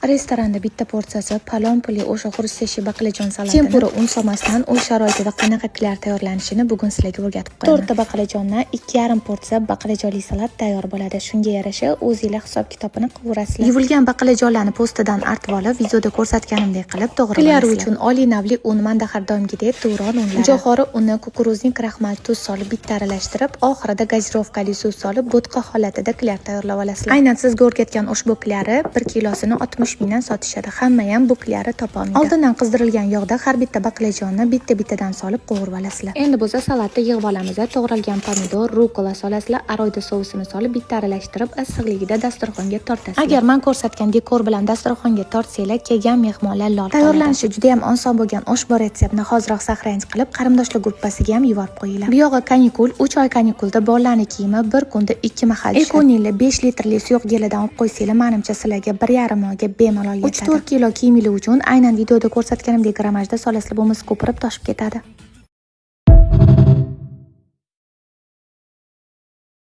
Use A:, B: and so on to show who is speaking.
A: Restoranda bitta porsiyasi palon pulli o'sha хрустящий baqlajon salatini tempura un solmasdan uy sharoitida qanaqa klyar tayyorlanishini bugun sizlarga o'rgatib qo'yaman. To'rtta baqlajondan 2,5 porsiya baqlajonli salat tayyor bo'ladi. Shunga yarasha o'zinglar hisob kitobini qilaverasizlar. Yuvilgan baqlajonlarni po'stidan artib olib, videoda ko'rsatganimdek qilib to'g'rab Klyar uchun oliy navli un, manda har doimgidek Turon unlari. Jo'xori uni, кукурузный kraxmal, tuz solib bitta aralashtirib, oxirida gazirovkali suv solib, bo'tqa holatida klyar tayyorlab olasizlar. Aynan sizga o'rgatgan ushbu klyari 1 kilosini 60 mingdan sotishadi. Hamma ham bu klyari topolmaydi. Oldindan qizdirilgan yog'da har bitta baqlajonni bitta-bittadan solib qovurib olasizlar. Endi bo'lsa salatni yig'ib olamiz. To'g'ralgan pomidor, rukola solasizlar, aroyda sousini solib bitta aralashtirib, issiqligida dasturxonga tortasizlar. Agar men ko'rsatgan dekor bilan dasturxonga tortsanglar, kelgan mehmonlar lol qoladi. Tayyorlanishi juda ham oson bo'lgan ushbu retseptni hoziroq сохранить qilib, qarindoshlar gruppasiga ham yuborib qo'yinglar. Bu yog'i kanikul, 3 oy kanikulda bolalarning kiyimi bir kunda 2 mahal tushadi. Econilni 5 litrli suyuq gelidan olib qo'ysanglar, menimcha sizlarga 1,5 oyga bemalol yetadi. 3-4 kilo kiyiminglar uchun aynan videoda ko'rsatganimdek grammajda solasizlar, bo'lmasa ko'pirib toshib ketadi.